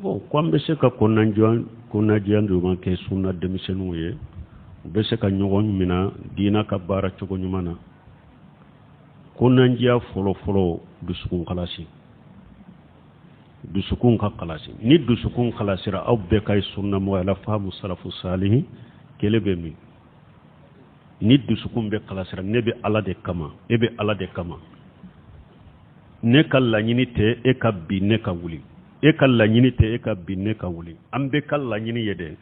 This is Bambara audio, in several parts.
Bon, ko an bɛ se ka kɔnɔnajɛya jumɛn kɛ sunna denmisɛnninw ye, u bɛ se ka ɲɔgɔn minɛ diina ka baara cogo ɲuman na? Kɔnɔnajɛya fɔlɔfɔlɔ, dusukun kalasi, dusukun ka kalasi. Ni dusukun kalasira, aw bɛɛ ka ye sunnamɔgɔ ye, ala faamu salafu salihi kɛlɛ bɛ min. Ni dusukun bɛ kalasira, ne bɛ Ala de kama, e bɛ Ala de kama, ne ka laɲini tɛ e ka bin ne ka wuli, e ka laɲini tɛ e ka bin ne ka wuli, an bɛɛ ka laɲini ye dɛ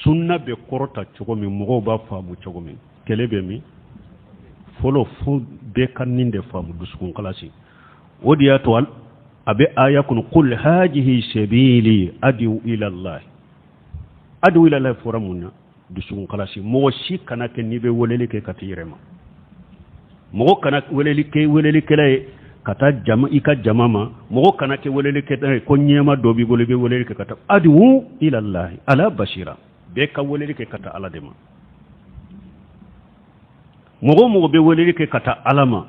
sunna bɛ kɔrɔta cogo min, mɔgɔw b'a faamu cogo min. Kɛlɛ bɛ min fɔlɔ, fo bɛɛ ka nin de faamu, dusukun kalasi. O de y'a to a bɛ aya kɔnɔ: qul hajihi sabili adu ila Allah. Adu ila Allah fɔra mun na? Dusukun kalasi. Mɔgɔ si kana kɛ n'i bɛ weleli kɛ ka t'i yɛrɛ ma, mɔgɔ kana weleli kɛ welelikɛla ye ka taa jama, i ka jama ma. Mɔgɔ kana kɛ welelikɛla ye ko ɲɛma dɔ b'i bolo, i bɛ weleli kɛ ka taa. Adu ila Allah ala basira. Bɛɛ ka weleli kɛ ka taa Ala de ma. Mɔgɔ o mɔgɔ bɛ weleli kɛ ka taa Ala ma,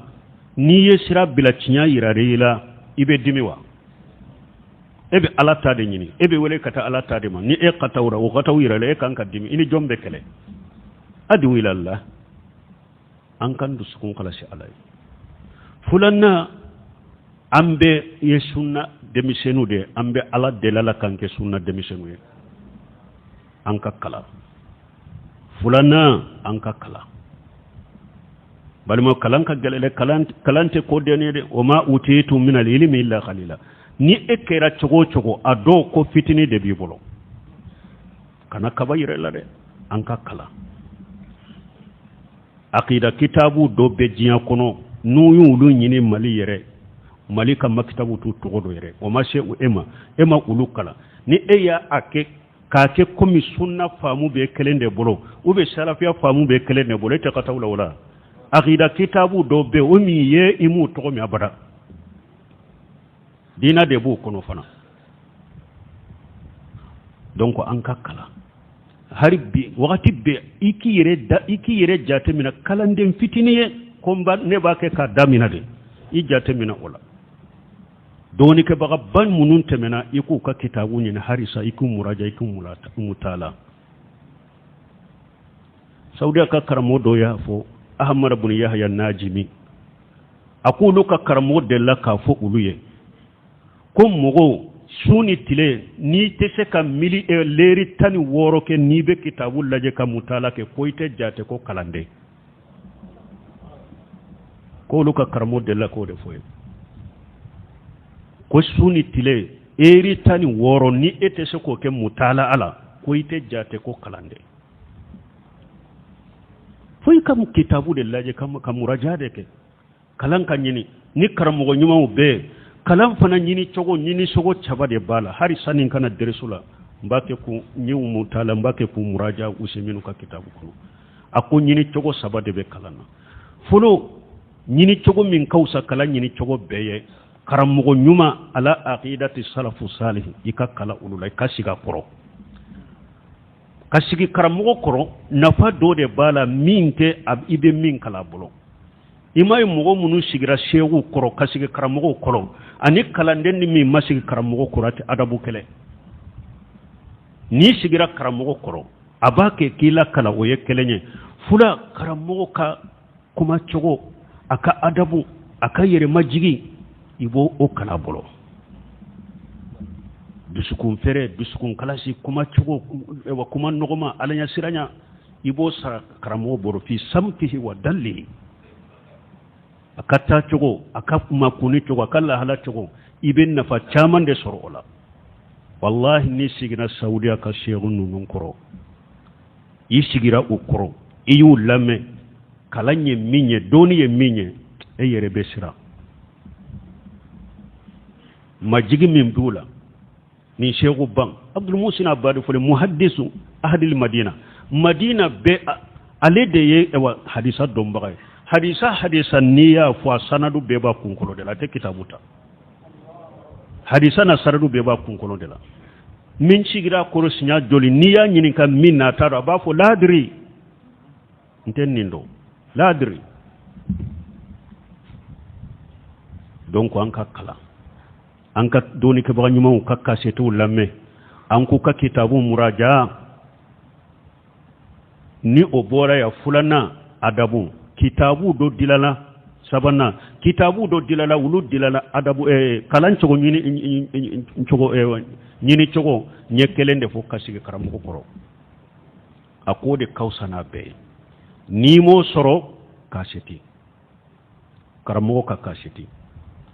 n'i ye sira bila, tiɲɛ yira i la, i bɛ dimi wa? E bɛ Ala ta de ɲini, e bɛ wele ka taa Ala ta de ma. Ni e ka taa o ka taa yira la, e kan ka dimi? I ni jɔn bɛ kɛlɛ? Adu ila Allah. An kan dusukun kalasi Ala ye. Filanan, an bɛɛ ye sunna denmisɛnninw de ye. An bɛ Ala deli, Ala k'an kɛ sunna denmisɛnninw ye. An ka kalan. Filanan, an ka kalan. Balima, kalan ka gɛlɛn dɛ. Kalan tɛ ko den ye dɛ. Wa ma utitum min al-ilmi illa qalila. Ni e kɛra cogo o cogo, a dɔw ko fitinin de b'i bolo, kana kaba yɛrɛ la dɛ. An ka kalan. Akida kitabu dɔ bɛ diɲɛ kɔnɔ, n'u y'olu ɲini Mali yɛrɛ, Mali ka makitabu t'u tɔgɔ dɔ yɛrɛ. O ma se e ma, e ma olu kalan. Ni e y'a kɛ k'a kɛ komi sunna faamu bɛ kelen de bolo, ou bien salafiya faamu bɛ kelen de bolo, e tɛ ka taa o la. O la, akida kitabu dɔ bɛ o min ye, i m'u tɔgɔ mɛn abada. Diina de b'o kɔnɔ fana. Donc an ka kalan hari bi, wagati bɛɛ i k'i yɛrɛ da, i k'i yɛrɛ jate minɛ kalanden fitinin ye ko ne b'a kɛ k'a daminɛ de. I jate minɛ o la. Dɔɔnikɛbagaba minnu tɛmɛna, i k'u ka kitabu ɲini harisa, i k'u muraja, i k'u mutala. Saudiya ka karamɔgɔ dɔ y'a fɔ, Ahamada bun Yahaya Najimi, a ko olu ka karamɔgɔ delila k'a fɔ olu ye ko mɔgɔw, su ni tile, n'i tɛ se ka mili leri 16 kɛ, n'i bɛ kitabu lajɛ ka mutala kɛ, ko i tɛ jate ko kalanden. Ko olu ka karamɔgɔ delila k'o de fɔ ye ko su ni tile eri 16, ni e tɛ se k'o kɛ mutala a la, ko i tɛ jate ko kalanden. Fo i ka kitabu de lajɛ ka muraja de kɛ. Kalan ka ɲini ni karamɔgɔ ɲumanw bɛɛ. Kalan fana ɲini cogo, ɲini sogo caba de b'a la. Hali sani ka na derisu la, n b'a kɛ k'u ɲiw mutala, n b'a kɛ k'u muraja Useminu ka kitabu kɔnɔ. A ko ɲini cogo saba de bɛ kalan na. Fɔlɔ, ɲini cogo min ka fisa kalan ɲini cogo bɛɛ ye, karamɔgɔ ɲuman ala aqidati salafu salih, i ka kalan olu la, i ka sigi a kɔrɔ. Ka sigi karamɔgɔ kɔrɔ, nafa dɔ de b'a la min tɛ i bɛ min kalan bolo. I m'a ye, mɔgɔ minnu sigira seekuw kɔrɔ, ka sigi karamɔgɔw kɔrɔ, ani kalanden ni min ma sigi karamɔgɔ kɔrɔ, a tɛ adabu kɛlɛ. N'i sigira karamɔgɔ kɔrɔ, a b'a kɛ k'i la kalan, o ye kelen ye. Fula, karamɔgɔ ka kuma cogo, a ka adabu, a ka yɛrɛmajigi, i b'o o kalan bolo. Dusukun fɛrɛ, dusukun kalasi, kuma cogo, kuma nɔgɔma, Ala ɲɛ siranya, i b'o sara karamɔgɔ bolo. Fi samtihi wa dallihi, a ka taa cogo, a ka kuma kunni cogo, a ka lahala cogo, i bɛ nafa caman de sɔrɔ o la. Walahi, n'i sigira Saudiya ka seeku ninnu kɔrɔ, i sigira u kɔrɔ, i y'u lamɛn, kalan ye min ye, dɔnni ye min ye, e yɛrɛ bɛ siran majigi min b'u la. Nin seeku ban Abdul Musin Abadi fɔlɔ, muhadisu ahadil Madina, Madina bɛɛ ale de ye hadisa dɔnbaga ye. Hadisa n'i y'a fɔ, a sanadu bɛɛ b'a kunkolo de la. A tɛ kitabu ta, hadisa na sanadu bɛɛ b'a kunkolo de la. Min sigira kɔrɔ siɲɛ joli, n'i y'a ɲininka min na, a t'a dɔn, a b'a fɔ laadiri, n tɛ nin dɔn, laadiri. Donc an ka kalan, an ka dɔnnikɛbaga ɲumanw ka kasɛtiw lamɛn. An k'u ka kitabu muraja. Ni o bɔra yan, filanan adabu kitabu dɔ dilala, sabanan kitabu dɔ dilala, olu dilala adabu kalan cogo ɲini cogo ɲini cogo ɲɛ kelen de fɔ ka sigi karamɔgɔ kɔrɔ. A k'o de ka fisa n'a bɛɛ ye. N'i m'o sɔrɔ, kasɛti, karamɔgɔ ka kasɛti,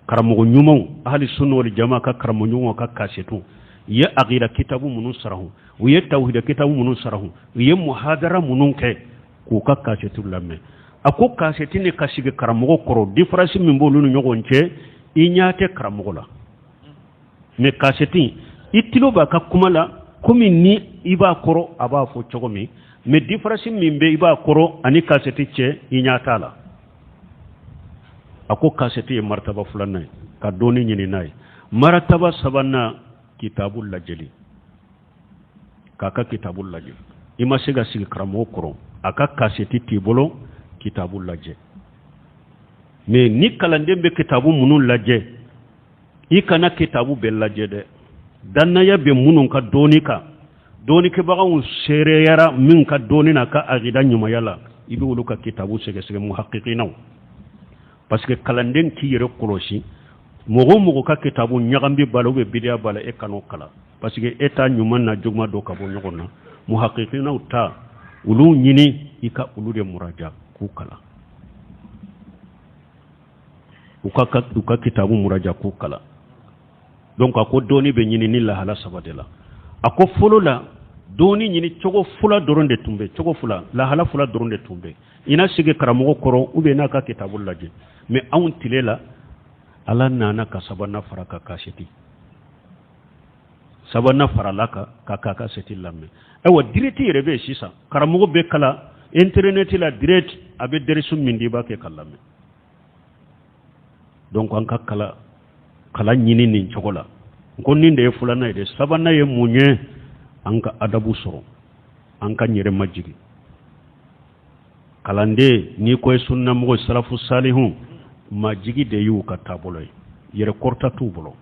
karamɔgɔ ɲumanw, ahli sunna wal jama ka karamɔgɔ ɲumanw ka kasɛtiw, u ye akida kitabu minnu sarahu, u ye tawhida kitabu minnu sarahu, u ye muhadara minnu kɛ, k'u ka kasɛtiw lamɛn. A ko kasɛti ni ka sigi karamɔgɔ kɔrɔ, diferansi min b'olu ni ɲɔgɔn cɛ, i ɲɛ tɛ karamɔgɔ la, mɛ kasɛti i tulo b'a ka kuma la komi ni i b'a kɔrɔ a b'a fɔ cogo min, mɛ diferansi min bɛ i b'a kɔrɔ ani kasɛti cɛ, i ɲɛ t'a la. A ko kasɛti ye marataba filanan ye ka dɔnni ɲini n'a ye. Marataba sabanan, kitabu lajɛli, k'a ka kitabu lajɛ. I ma se ka sigi karamɔgɔ kɔrɔ, a ka kasɛti t'i bolo, kitabu lajɛ. Mɛ ni kalanden bɛ kitabu minnu lajɛ, i kana kitabu bɛɛ lajɛ dɛ. Dannaya bɛ minnu ka dɔnni kan, dɔnnikɛbagaw seereyara min ka dɔnni n'a ka akida ɲumanya la, i bɛ olu ka kitabu sɛgɛsɛgɛ, muhakikinaw. Parce que kalanden k'i yɛrɛ kɔlɔsi, mɔgɔ o mɔgɔ ka kitabu ɲagami b'a la ou bien bidiya b'a la, e kan'o kalan, parce que e t'a ɲuman n'a juguman dɔn ka bɔ ɲɔgɔn na. Muhakikinaw ta, olu ɲini, i ka olu de muraja k'u kalan, u ka kitabu muraja k'u kalan. Donc a ko dɔnni bɛ ɲini ni lahala saba de la. A ko fɔlɔ la, dɔnni ɲini cogo fila dɔrɔn de tun bɛ, cogo fila, lahala fila dɔrɔn de tun bɛ: i na sigi karamɔgɔ kɔrɔ ou bien n'a ka kitabu lajɛ. Mais anw tile la, Ala nana ka sabanan fara ka kasɛti sabanan farala kan, ka k'a kasɛti lamɛn. Ayiwa, direct yɛrɛ bɛ yen sisan, karamɔgɔ bɛ kalan internet la direct, a bɛ dɛrisu min di, i b'a kɛ ka lamɛn. Donc an ka kalan ɲini nin cogo la. N ko nin de ye filanan ye dɛ. Sabanan ye mun ye? An ka adabu sɔrɔ, an ka yɛrɛ majigin. Kalanden, n'i ko ye sunnamɔgɔ, salafu salihu, majigi de y'u ka taabolo ye, yɛrɛ kɔrɔta t'u bolo.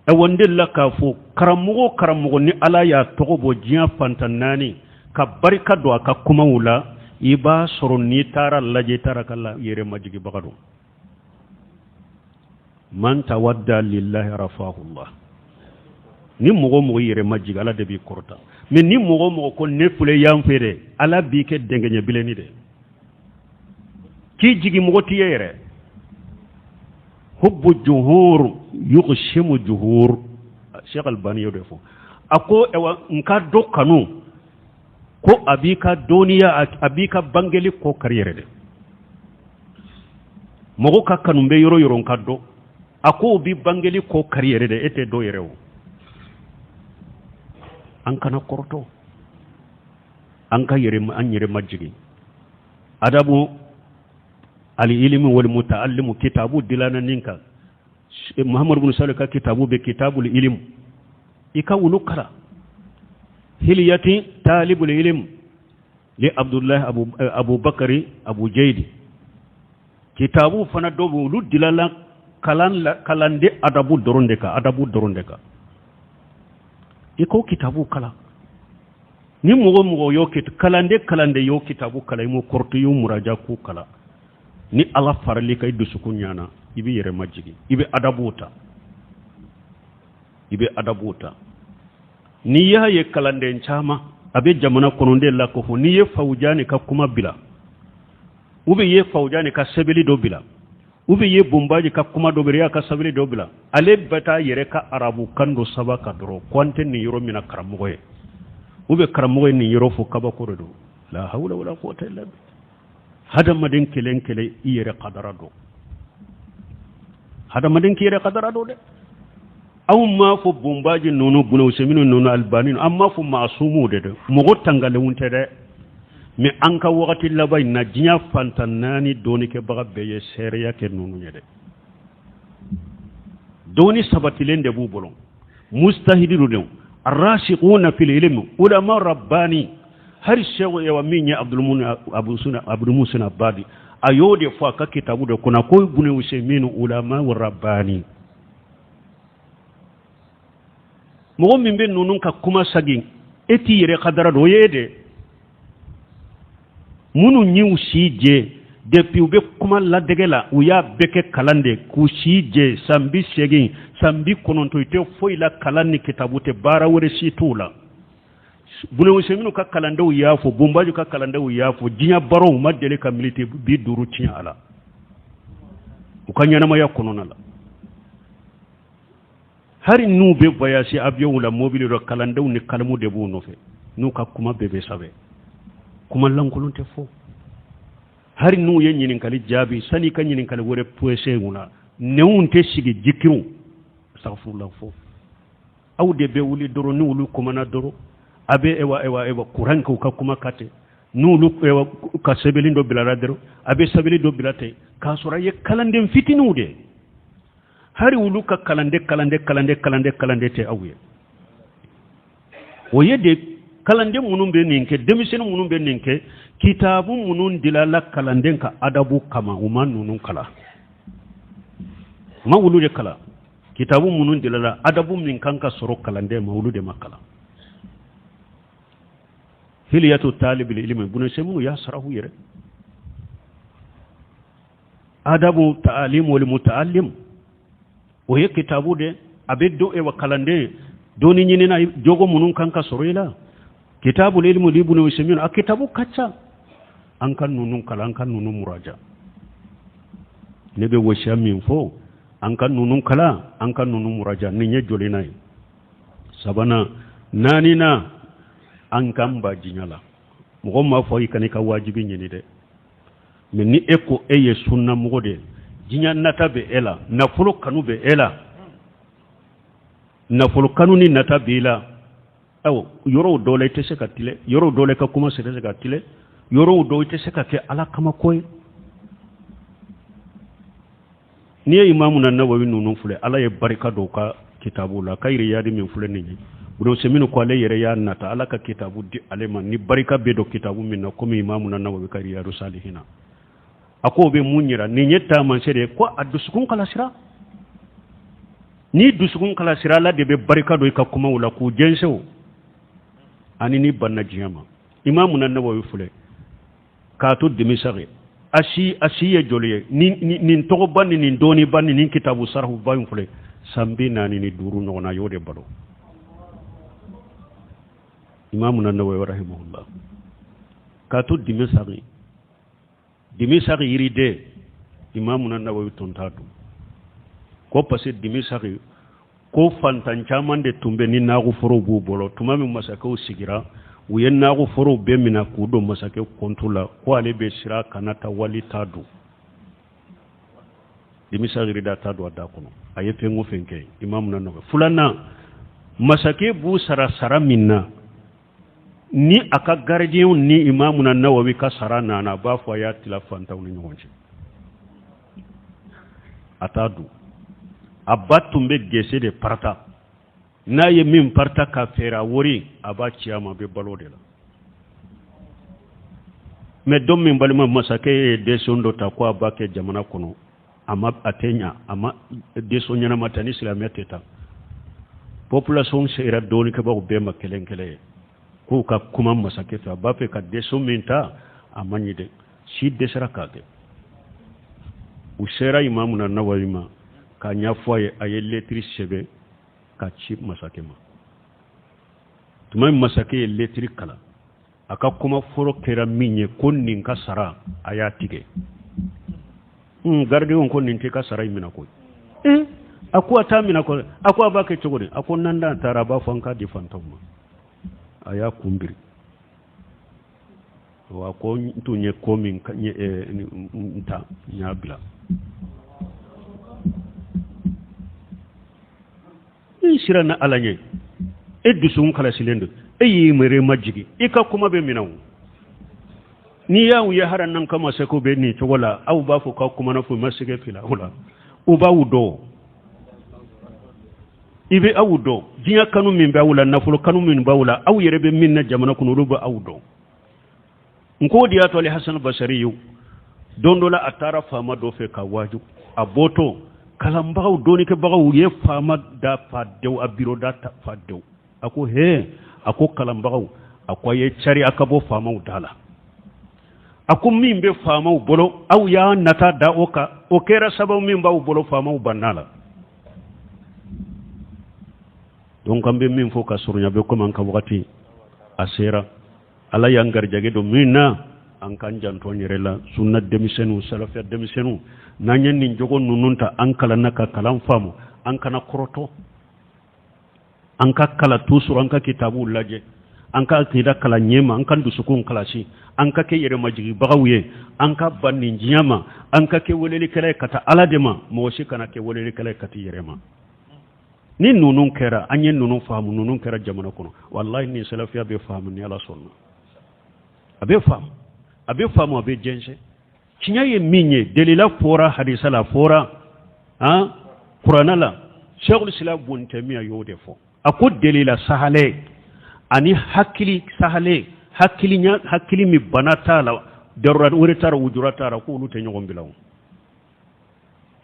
Ayiwa, n delila k'a fɔ, karamɔgɔ karamɔgɔ ni Ala y'a tɔgɔ bɔ diɲɛ fantan naani ka barika don a ka kumaw la, i b'a sɔrɔ n'i taara lajɛ, i taara ka yɛrɛ majigibaga don. Man tawadda lillahi rafahullah. Ni mɔgɔ mɔgɔ yɛrɛ majigi, Ala de b'i kɔrɔta. Mais ni mɔgɔ mɔgɔ ko ne filɛ yan fɛ dɛ, Ala b'i kɛ dɛngɛɲɛ bilenni de k'i jigi, mɔgɔ t'i ye yɛrɛ. Hubbu juhur yughshimu juhur, Sheikh Albani y'o de fɔ. A ko ayiwa, n ka dɔ kanu ko a b'i ka dɔnniya, a b'i ka bangeli kɔ kari yɛrɛ de. Mɔgɔ ka kanu bɛ yɔrɔ yɔrɔ n ka dɔn, a ko o b'i bangeli kɔ kari yɛrɛ de, e tɛ dɔ yɛrɛ. O an kana kɔrɔtɔ, an ka yɛrɛ, an yɛrɛ majigin. Adabu al ilimi wal mutaallimu, kitabu dilana nin kan, Muhammadu bin Salih ka kitabu bɛ, kitabul ilim, i ka wulu kala, hiliyati talibul ilim li Abdullahi Abu Bakari Abu Jayidi, kitabu fana dɔ bɛ, olu dilala kalan la, kalanden adabu dɔrɔn de kan, adabu dɔrɔn de kan. I k'o kitabu kalan. Ni mɔgɔ mɔgɔ y'o kalanden y'o kitabu kalan, i m'o kɔrɔtɔ, i y'o muraja k'u kalan, ni Ala farali ka i dusukun ɲana, i b'i yɛrɛ majigin, i bɛ adabuw ta, i bɛ adabuw ta. N'i y'a ye kalanden caman a bɛ jamana kɔnɔnden la ko fɔ, n'i ye Fawujani ka kuma bila, ou bien i ye Fawujani ka sɛbɛnni dɔ bila, ou bien i ye Bonbaji ka kuma dɔ bila, i y'a ka sɛbɛnni dɔ bila, ale bɛ taa yɛrɛ ka arabu kan dɔ saba ka dɔrɔn ko an tɛ nin yɔrɔ min na karamɔgɔ ye, ou bien karamɔgɔ ye nin yɔrɔ fɔ, kabako de don. La hawla wala quwwata illa billah. Hadamaden kelen kelen, i yɛrɛ kadara dɔn, hadamaden k'i yɛrɛ kadara dɔn dɛ. Anw m'a fɔ Bonbaji ninnu, Buna Usemini ninnu, Albani, an m'a fɔ maasumuw de dɛ, mɔgɔ tangalenw tɛ dɛ. Mais an ka wagati laban in na, diɲɛ fantan naani dɔɔnikɛbaga bɛɛ ye seereya kɛ ninnu ye dɛ. Dɔɔni sabatilen de b'u bolo, mustahidiru de, arrasikuna fil ilmi, ulama rabbani. Hari seku yawa min ye Abdulmusin Abadi, a y'o de fɔ a ka kitabu de kɔnɔ ko Buna Usemini ulama rabbani. Mɔgɔ min bɛ ninnu ka kuma sagin, e t'i yɛrɛ kadara dɔn, o ye e de. Minnu y'u si jɛ depuis u bɛ kuma ladege la, u y'a bɛɛ kɛ kalan de k'u si jɛ san 80, san 90, i tɛ foyi la kalan ni kitabu tɛ, baara wɛrɛ si t'u la. Bunu Useminu ka kalandenw y'a fɔ, Bunbaju ka kalandenw y'a fɔ, diɲɛ baaraw ma deli ka miniti 50 tiɲɛ a la u ka ɲɛnamaya kɔnɔna la. Hali n'u bɛ voyage avion la, mobili dɔ, kalandenw ni kalamu de b'u nɔfɛ, n'u ka kuma bɛɛ bɛ sɛbɛn, kuma lankolon tɛ fɔ. Hali n'u ye ɲininkali jaabi, sani i ka ɲininkali wɛrɛ posé u la, nɛnw tɛ sigi jikiriw sagafurula fɔ. Aw de bɛ wuli dɔrɔn, ni olu kumana dɔrɔn, a bɛ ewa ewa ewa kuran kɛ u ka kuma ka ten. N'olu ewa ka sɛbɛnni dɔ bilara dɔrɔn, a bɛ sɛbɛnni dɔ bila ten, k'a sɔrɔ a ye kalanden fitininw de ye. Hali olu ka kalanden kalanden kalanden kalanden kalanden tɛ aw ye. O ye de kalanden minnu bɛ nin kɛ, denmisɛnnin minnu bɛ nin kɛ, kitabu minnu dilala kalanden ka adabu kama, u ma ninnu kalan, u ma olu de kalan. Kitabu minnu dilala adabu min kan ka sɔrɔ kalanden ma, olu de ma kalan. Hiliyatu talibil ilimi, Bunu Useminu y'a sarahu yɛrɛ. Adabu ta'alim wal muta'allim, o ye kitabu de a bɛ don ewa kalanden dɔnni ɲinina jogo minnu kan ka sɔrɔ i la. Kitabul ilmu li Ibn Usaymin, a kitabu ka ca. An ka ninnu kalan, an ka ninnu muraja. Ne bɛ wasiya min fɔ, an ka ninnu kalan, an ka ninnu muraja. Nin ye jolina ye? Sabanan, naaninan, an k'an ban diɲɛ la. Mɔgɔ m'a fɔ i kana i ka wajibi ɲini dɛ, mais ni e ko e ye sunnamɔgɔ de ye, diɲɛ nata bɛ e la, nafolo kanu bɛ e la, nafolo kanu ni nata b'i la, ayiwa, yɔrɔw dɔw la i tɛ se ka tilen, yɔrɔw dɔw la i ka kuma tɛ se ka tilen, yɔrɔw dɔw i tɛ se ka kɛ Ala kama ko ye. N'i ye Imamuna Nawawi ninnu filɛ, Ala ye barika don u ka kitabu la. Ka Riyadi min filɛ nin ye, Ibn Usaymin ko ale yɛrɛ y'a nata Ala ka kitabu di ale ma ni barika bɛ don kitabu min na, komi Imamuna Nawawi ka Riyadu Salihina. A ko o bɛ mun yira? Nin ye taamasiyɛn de ye ko a dusukun kalasira. N'i dusukun kalasira, Ala de bɛ barika don i ka kumaw la k'u jɛnsɛn, ani n'i banna diɲɛ ma. Imamuna Nawawi filɛ, k'a to denmisɛn, a si a si ye joli ye? Nin tɔgɔba ni nin dɔnniba ni nin kitabu sarahuba in filɛ, san 45 ɲɔgɔn na, a y'o de balo. Imamuna Nawawi rahimahullah, k'a to denmisɛn, dimisaki yiriden, Imamuna Nawawi tun t'a dun ko parce que dimisaki ko fantan caman de tun bɛ ni nakɔforow b'u bolo. Tuma min masakɛw sigira, u ye nakɔforow bɛɛ minɛ k'u don masakɛ kɔntu la, ko ale bɛ siran kana taa wali ta dun. Dimisaki yiriden t'a don a da kɔnɔ. A ye fɛn o fɛn kɛ, Imamuna Nawawi. Filanan, masakɛ b'u sara sara min na, ni a ka garidiɲɛw ni Imamuna Nawawi ka sara nana, a b'a fɔ a y'a tila fantanw ni ɲɔgɔn cɛ. A t'a dun. A ba tun bɛ gese de parata, n'a ye min parata ka feere, a wari a b'a ci a ma, a bɛ balo de la. Mais don min balima masakɛ ye décision dɔ ta ko a b'a kɛ jamana kɔnɔ, a ma, a tɛ ɲa, a ma décision ɲɛnama ta ni silamɛ tɛ taa. Population sera dɔɔnikɛbaaw bɛɛ ma kelen kelen ye k'u ka kuma masakɛ fɛ, a b'a fɛ ka décision min ta, a ma ɲi dɛ, si dɛsɛra k'a kɛ. U sera Imamuna Nawawi ma k'a ɲɛfɔ a ye. A ye lɛtiri sɛbɛn ka ci masakɛ ma. Tuma min masakɛ ye lɛtiri kalan, a ka kuma fɔlɔ kɛra min ye ko nin ka sara a y'a tigɛ. Garidiɲɛw ko nin tɛ ka sara in minɛ koyi. A ko a t'a minɛ koyi. A ko a b'a kɛ cogo di? A ko n'an da taara, a b'a fɔ an k'a di fantanw ma. A y'a kun biri wa ko n tun ye ko min n ta, n y'a bila. I siranna Ala ɲɛ, e dusukun kalasilen don, e y'i yɛrɛ majigin, i ka kuma bɛ minɛ. O n'i y'aw ye hali n'an ka masakɛw bɛ nin cogo la, aw b'a fɔ k'aw kumana fo ma sɛgɛ fila o la, u b'aw dɔn, i bɛ aw dɔn. Diɲɛ kanu min bɛ aw la, nafolo kanu min b'aw la, aw yɛrɛ bɛ min na jamana kɔnɔ, olu bɛ aw dɔn. N ko de y'a to Ali Hasan Basari ye don dɔ la, a taara faama dɔ fɛ ka waaju. A bɔtɔ Kalanbagaw, dɔnnikɛbagaw, u ye faama da fa dew, a biro da fa dew. A ko he, a ko kalanbagaw, a ko a ye cari, a ka bɔ faamaw da la. A ko min bɛ faamaw bolo, aw y'a nata da o kan, o kɛra sababu min b'aw bolo, faamaw banna la. Donc an bɛ min fɔ ka surunya bɛ, komi an ka wagati a sera, Ala y'an garijɛgɛ don min na, an k'an janto an yɛrɛ la. Sunna denmisɛnninw, salafiya denmisɛnninw, n'an ye nin jogo ninnu ta, an kalanna ka kalan faamu, an kana kɔrɔtɔ, an ka kala sɔrɔ, an ka kitabuw lajɛ, an ka akida kalan ɲɛma, an ka dusukun kalasi, an ka kɛ yɛrɛmajigibagaw ye, an ka ban nin diɲɛ ma, an ka kɛ welelikɛla ye ka taa Ala de ma. Mɔgɔ si kana kɛ welelikɛla ye ka t'i yɛrɛ ma. Ni ninnu kɛra, an ye ninnu faamu, ninnu kɛra jamana kɔnɔ, walahi nin salafiya bɛ faamu. Ni Ala sɔnna, a bɛ faamu, a bɛ faamu, a bɛ jɛnsɛn. Tiɲɛ ye min ye, delila fɔra hadisa la, fɔra han kuranɛ la. Sɛkul Islam Bun Tɛmiya y'o de fɔ. A ko delila sahale ani hakili sahale, hakili hakili min bana t'a la, darura wɛrɛ t'a la, wujura t'a la, k'olu tɛ ɲɔgɔn bila. O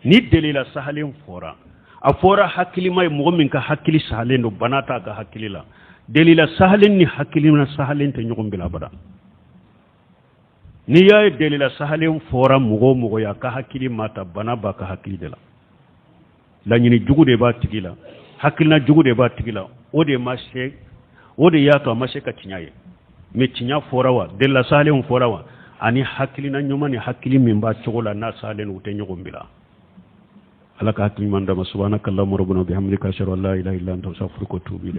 ni delila sahalen fɔra, a fɔra hakilima ye, mɔgɔ min ka hakili sahalen don, bana t'a ka hakili la. Delila sahalen ni hakilina sahalen tɛ ɲɔgɔn bila abada. N'i y'a ye delila sahalen fɔra mɔgɔ o mɔgɔ ye, a ka hakili ma ta, bana b'a ka hakili de la, laɲini jugu de b'a tigi la, hakilina jugu de b'a tigi la, o de ma se, o de y'a to a ma se ka tiɲɛ ye. Mais tiɲɛ fɔra wa, delila sahalen fɔra wa, ani hakilina ɲuman ni hakili min b'a cogo la n'a sahalen, u tɛ ɲɔgɔn bila. Ala ka hakili ɲuman d'an ma. Subhanaka allahumma rabbana bihamdika, ashhadu an la ilaha illa anta, astaghfiruka wa atubu ilayk.